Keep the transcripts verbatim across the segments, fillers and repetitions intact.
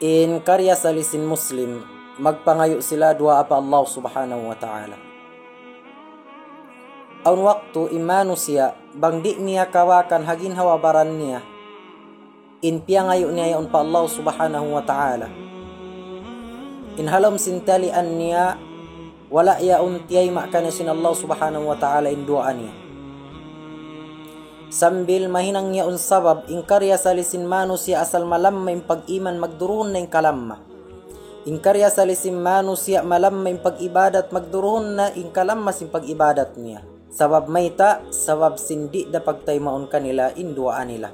In karna' asal sin Muslim, magpangayu' sila duwaa pa Allah Subhanahu wa Ta'ala. Awn waktu in manusiya', bang di' niya kawakan ha ginhawa-baran niya, in piyangayu' niya yaun pa Allah Subhanahu wa Ta'ala. In ha lawm sin talian niya, wala' yaun tiyayma' kaniya sin Allah Subhanahu wa Ta'ala in duwaa niya. Sambil mahinang yaun sabab, in karna' asal sin manusiya' asal malamma in pag-iman magduruhun na in kalamma. In karna' asal sin manusiya' malamma in pag-ibadat magduruhun na in kalamma sin pag-ibadat niya. Sabab mayta', sabab sin di' da pagtaymaun kanila in duwaa nila.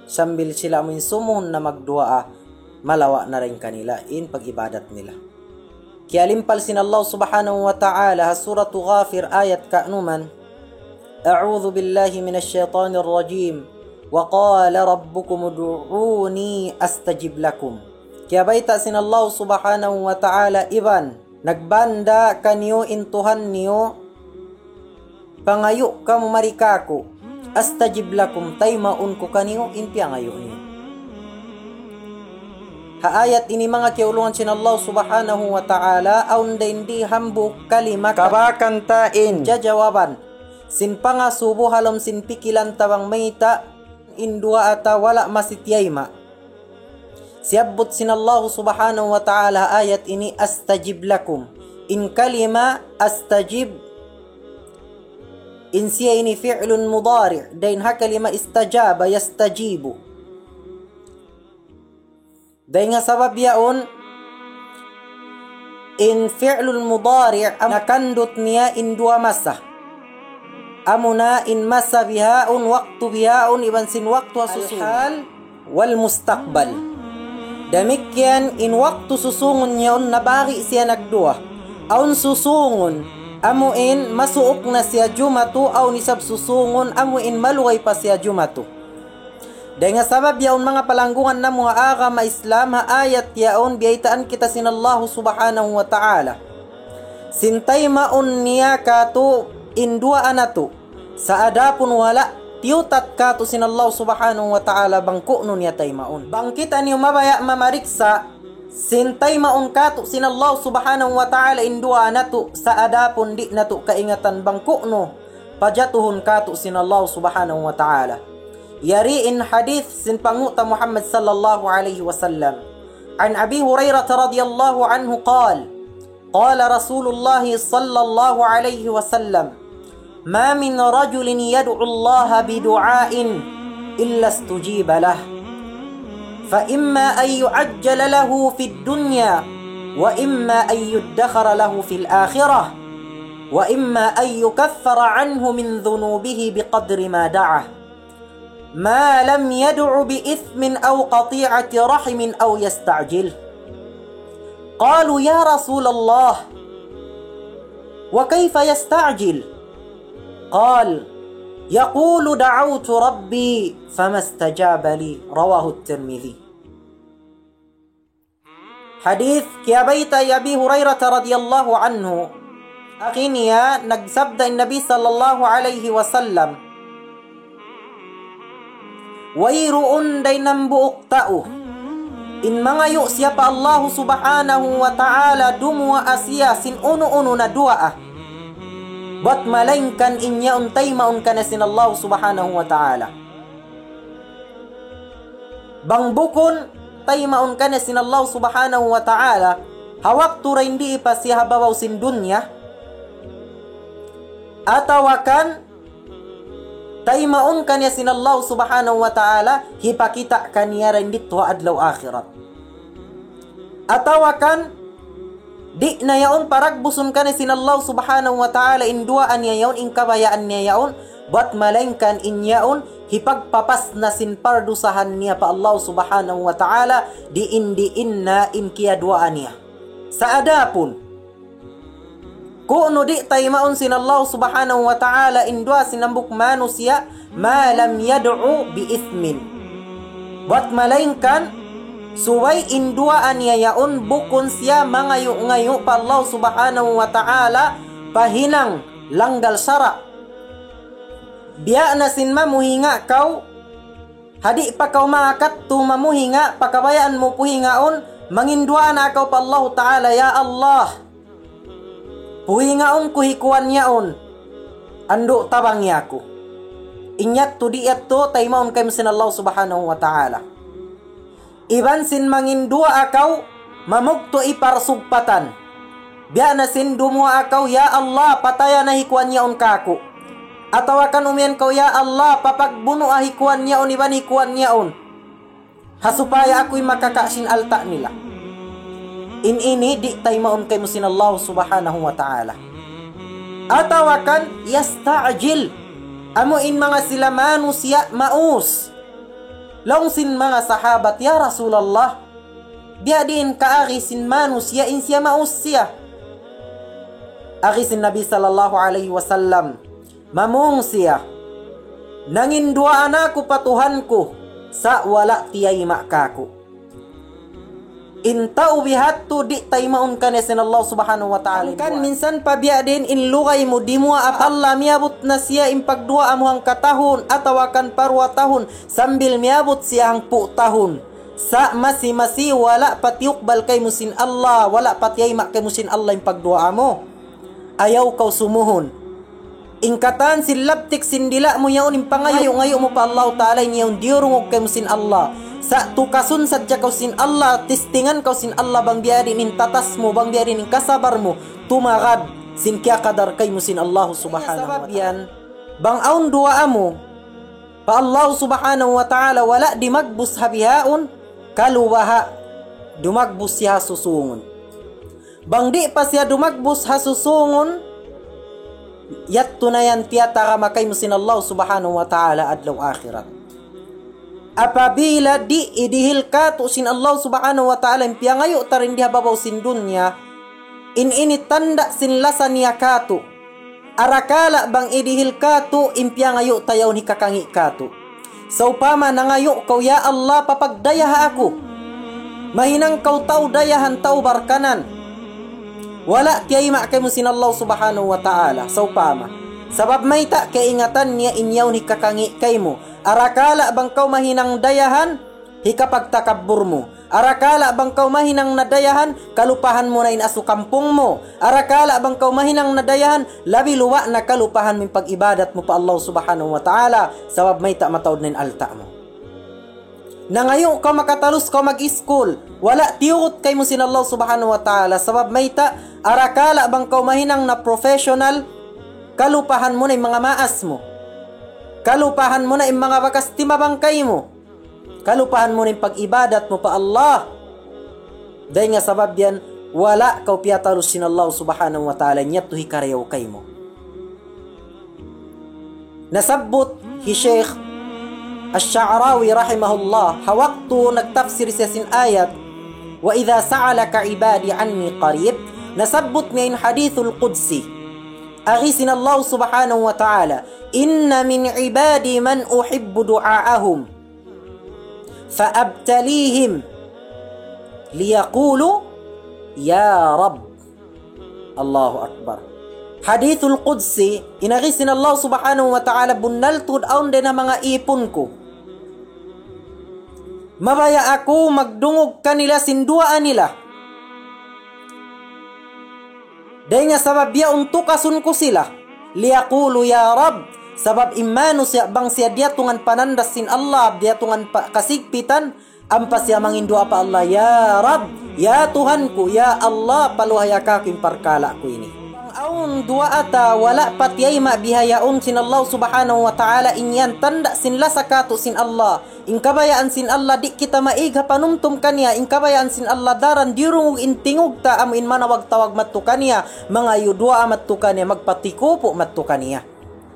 Sambil sila amu in sumuhun na magduwaa, malawa' na dayn kanila in pag-ibadat nila. Kiyalimpal sin Allah Subhanahu wa Ta'ala ha Suratu Ghafir ayat kanuman, أعوذ بالله من الشيطان الرجيم. وقال ربكم ادعوني أستجب لكم. Kiyabayta' sin Allah Subhanahu wa Ta'ala, iban, nagbanda kaniyu in Tuhan niyu, pangayu' kamu mari kāku', أستجب لكم, taymaun ku kaniyu in piyangayu' niyu. Ha ayat ini manga kiyaulungan sin Allah Subhanahu wa Ta'ala, awn da in di hambuuk kalima kabakan ta in jajawaban sin pangasubu ha lawm sin pikilan ta bang mayta' in duwaa ta wala' masi tiyayma'. Siyabbut sin Allah Subhanahu wa Ta'ala ha ayat ini, أستجب لكم. In kalima أستجب, in siya ini فعل مضارع, dayn ha kalima استجاب يستجيب. Dayn ha sabab yaun, in فعل مضارع, amu nakandut niya in duwa masa. Amuna in masa bihaun, waktu bihaun, iban sin waktu ha susungun. الحال والمستقبل. Damikkiyan in waktu susungun yaun nabari' siya nagduwa. Awn susungun, amu in masuuk na siya jumatu, awn isab susungun, amu in malugay pa siya jumatu. Dayn ha sabab yaun manga palanggungan namu' ha agama Islam, ha ayat yaun biyaytaan kita sin Allah Subhanahu wa Ta'ala. Sin taymaun niya kātu' in duwaa natu'. Sa' adapun wala', tiyutat kātu' sin Allah Subhanahu wa Ta'ala bang ku'nu niya taymaun. Bang kitaniyu mabaya' mamariksa', sin taymaun kātu' sin Allah Subhanahu wa Ta'ala in duwaa natu', sa' adapun di' natu' kaingatan bang ku'nu pajatuhun kātu' sin Allah Subhanahu wa Ta'ala. Yari in hadith sin panghu' ta Muhammad sallallahu alayhi wasallam. عن أبي هريرة رضي الله عنه قال: قال رسول الله صلى الله عليه وسلم: ما من رجل يدعو الله بدعاء إلا استجيب له، فإما أن يعجل له في الدنيا، وإما أن يدخر له في الآخرة، وإما أن يكفر عنه من ذنوبه بقدر ما دعا، ما لم يدع بإثم أو قطيعة رحم أو يستعجل. قالوا: يا رسول الله، وكيف يستعجل؟ قال: يقول: دعوت ربي فما استجاب لي. رواه الترمذي. Hadith kiyabayta' hi Abi Hurairah radiyallahu anhu. Agi niya, nagsabda in Nabi sallallahu alayhi wasallam, wayruun dayn hambuuk tau in mangayu' siya pa Allahu Subhanahu wa Ta'ala dumuwaa siya sin unu-unu na duwaa, bat malaingkan in yaun taymaun kaniya sin Allahu Subhanahu wa Ta'ala. Bang bukun taymaun kaniya sin Allah Subhanahu wa Ta'ala, ha waktu dayn di pa siya ha babaw sin dunya, atawa kan taymaun kaniya sin Allah Subhanahu wa Ta'ala, hipakita' kaniya dayn didtu ha adlaw akhirat. Atawa kan, di' na yaun paragbusun kaniya sin Allah Subhanahu wa Ta'ala in duwaa niya yaun, in kabayaan niya yaun, bat malaingkan in yaun, hipagpapas na sin pardusahan niya pa Allah Subhanahu wa Ta'ala, diin-diin na in kiyaduwaa niya. Sa' adapun, ku'nu di' taymaun sin Allah Subhanahu wa Ta'ala in duwaa sin hambuuk manusiya', ما لم يدع بإثم. Bat malaingkan, subay in duwaa niya yaun bukun siya mangayu'-ngayu' pa Allah Subhanahu wa Ta'ala pa hinang langgal sara'. Biya' na sin mamuhinga' kaw, ha di' pa kaw makakadtu mamuhinga', pa kabayaan mu puhingaun, Manginduwaa na kaw pa Allahu Ta'ala, "Ya Allah, puhingaun ku hi kuwan yaun, andu' tabangi aku." In yadtu di' yadtu taymaun kaymu sin Allah Subhanahu wa Ta'ala. Iban sin manginduwaa kaw, mamugtu' iparsugpatan. Biya' na sin dumuwaa kaw, "Ya Allah, pataya na hi kuwan yaun kāku'." Atawa kan umiyan kaw, "Ya Allah, papagbunu' hi kuwan yaun, iban hi kuwan yaun. Ha supaya aku in makaka' sin alta' nila." In ini di' taymaun kaymu sin Allah Subhanahu wa Ta'ala. Atawa kan yasta'jil. Amu in manga sila manusiya' maus. Laung sin manga sahabat, "Ya Rasulullah, biya' diin kaagi sin manusiya' in siya maus siya?" Agi sin Nabi sallallahu alayhi wasallam, mamung siya, "Nanginduwaa na aku pa Tuhan ku, sa' wala' tiyayma' kāku'." In tau bihadtu di' taymaun kaniya sin Allah Subhanahu wa Ta'ala. Hangkan minsan pa biya' diin in lugay mu dimuwaa pa Allah, miyabut na siya in pagduwaa mu hangkatahun, atawa kan pa duwa tahun, sambil miyabut siya hangpu' tahun. Sa' masi-masi wala' pa tiyukbal kaymu sin Allah, wala' pa tiyayma' kaymu sin Allah in pagduwaa mu. Ayaw kaw sumuhun. In katan sin labtik sin dila' mu yaun in pangayu'-ngayu' mu pa Allahu Ta'ala, in yaun diyurungug kaymu sin Allah. Sa' tukasun sadja kaw sin Allah, testingan kaw sin Allah bang biya' diin in tatas mu, bang biya' diin in kasabar mu, tumagad sin kiyakadar kaymu sin Allah Subhanahu wa Ta'ala. Sabab yan, bang awn duwaa mu pa Allah Subhanahu wa Ta'ala, wala' dimagbus ha bihaun, kalu baha' dumagbus siya ha susungun. Bang di' pa siya dumagbus ha susungun, yadtu na yan tiyatarima kaymu sin Allah Subhanahu wa Ta'ala adlaw akhirat. Apabila di' idihil kātu' sin Allah Subhanahu wa Ta'ala in piyangayu' ta dayn di ha babaw sin dunya, in ini tanda' sin lasa niya kātu'. Arakala' bang idihil kātu' in piyangayu' ta yaun hikakangi' kātu'. Sawpama nangayu' kaw, "Ya Allah, papagdayaha aku. Mahinang kaw tau dayahan, tau barkanan." Wala' tiyayma' kaymu sin Allah Subhanahu wa Ta'ala. Sawpama. Sabab mayta', kaingatan niya in yaun hikakangi' kaymu. Arakala' bang kaw mahinang dayahan, hikapagtakabbur mu. Arakala' bang kaw mahinang na dayahan, kalupahan mu na in asu kampung mu. Arakala' bang kaw mahinang na dayahan, labi luwa' na kalupahan mu in pag-ibadat mu pa Allah Subhanahu wa Ta'ala. Sabab mayta', mataud na in alta' mu. Nangayu' kaw makatalus kaw mag-iskul, wala' tiyugut kaymu sin Allah Subhanahu wa Ta'ala. Sabab mayta', arakala' bang kaw mahinang na professional, kalupahan mu na in manga maas mu. Kalupahan mu na in manga bakas timabang kaymu. Kalupahan mu na in pag-ibadat mu pa Allah. Dayn ha sabab yan, wala' kaw piyatalus sin Allah Subhanahu wa Ta'ala, in yadtu hikarayaw kaymu. Nasabbut hi Shaykh Ash-Sha'rawi rahimahullah, ha waktu nagtafsir siya sin ayat, "وإذا سألك عبادي عني قريب," nasabbut niya in hadithul qudsi. Agi sin Allah Subhanahu wa Ta'ala, "إن من عبادي من أحب دعاءهم فأبتليهم ليقولوا يا رب." Allahu Akbar. Hadithul Qudsi, in agi sin Allah Subhanahu wa Ta'ala, "Bunnal tuud awn dayn ha manga ipun ku. Mabaya' aku magdungug kanila sin duwaa nila. Dayn ha sabab yaun tukasun ku sila. ليقولوا يا رب." Sabab in manusiya' bang siya diyatungan panandas sin Allah, diyatungan pa-, kasigpitan, ampa siya manginduwaa pa Allah, "Ya Rabb, ya Tuhan ku, ya Allah, paluhaya kāku' in parkala' ku ini." Bang awn duwaa ta wala' pa tiyayma' bihaun sin Allah Subhanahu wa Ta'ala, in yan tanda' sin lasa kātu' sin Allah. In kabayaan sin Allah di' kita maig ha panumtum kaniya, in kabayaan sin Allah daran diyurungug in tingug ta amu in manawag-tawag madtu kaniya, mangayu' duwaa madtu kaniya, magpatikupu' madtu kaniya.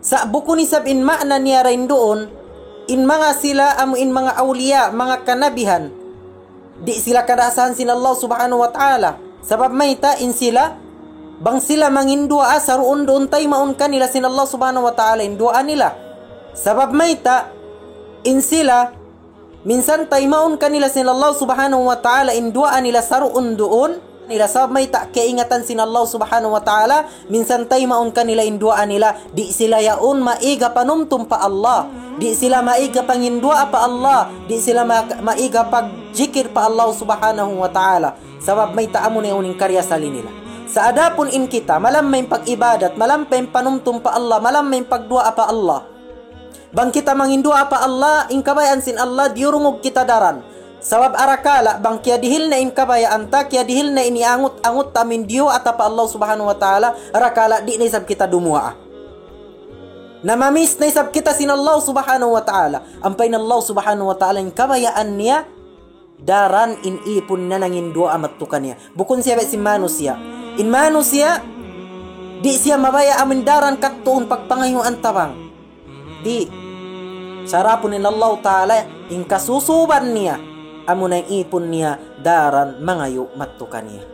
Sa' bukun isab in maana niya dayn duun, in manga sila amu in manga awliya, manga kanabihan, di' sila kadasahan sin Allah Subhanahu wa Ta'ala. Sabab mayta' in sila, bang sila manginduwaa, saruun-duun taymaun kanila sin Allah Subhanahu wa Ta'ala in duwaa nila. Sabab mayta', in sila, minsan taymaun kanila sin Allah Subhanahu wa Ta'ala in duwaa nila saruun-duun nila. Sabab mayta', kaingatan sin Allah Subhanahu wa Ta'ala, minsan taymaun kanila in duwaa nila, di' sila yaun maig ha panumtum pa Allah, di' sila maig ha panginduwaa pa Allah, di' sila ma-, maig ha pag-, jikir pa Allah Subhanahu wa Ta'ala. Sabab mayta' amu na yaun in karya sali nila. Sa' adapun in kita, malamma in pag-ibadat, malamma in panumtum pa Allah, malamma in pagduwaa pa Allah. Bang kita manginduwaa pa Allah, in kabayaan sin Allah, diyurungug kita daran. Sabab arakala', bang kiyadihil na in kabayaan ta, kiyadihil na in iyangut-angut ta amu in diyuwaa ta pa Allah Subhanahu wa Ta'ala, arakala' di' na isab kita dumuwaa. Na ma-miss na isab kita sin Allah Subhanahu wa Ta'ala. Ampa in Allah Subhanahu wa Ta'ala in kabayaan niya, daran in ipun niya nanginduwaa madtu kaniya. Bukun siya biya' sin manusiya'. In manusiya', di' siya mabaya' amu in daran kadtuun pagpangayuan tabang. Di'. Sarapun in Allah Ta'ala, in kasusuban niya, amu na in ipun niya, daran mangayu' madtu kaniya.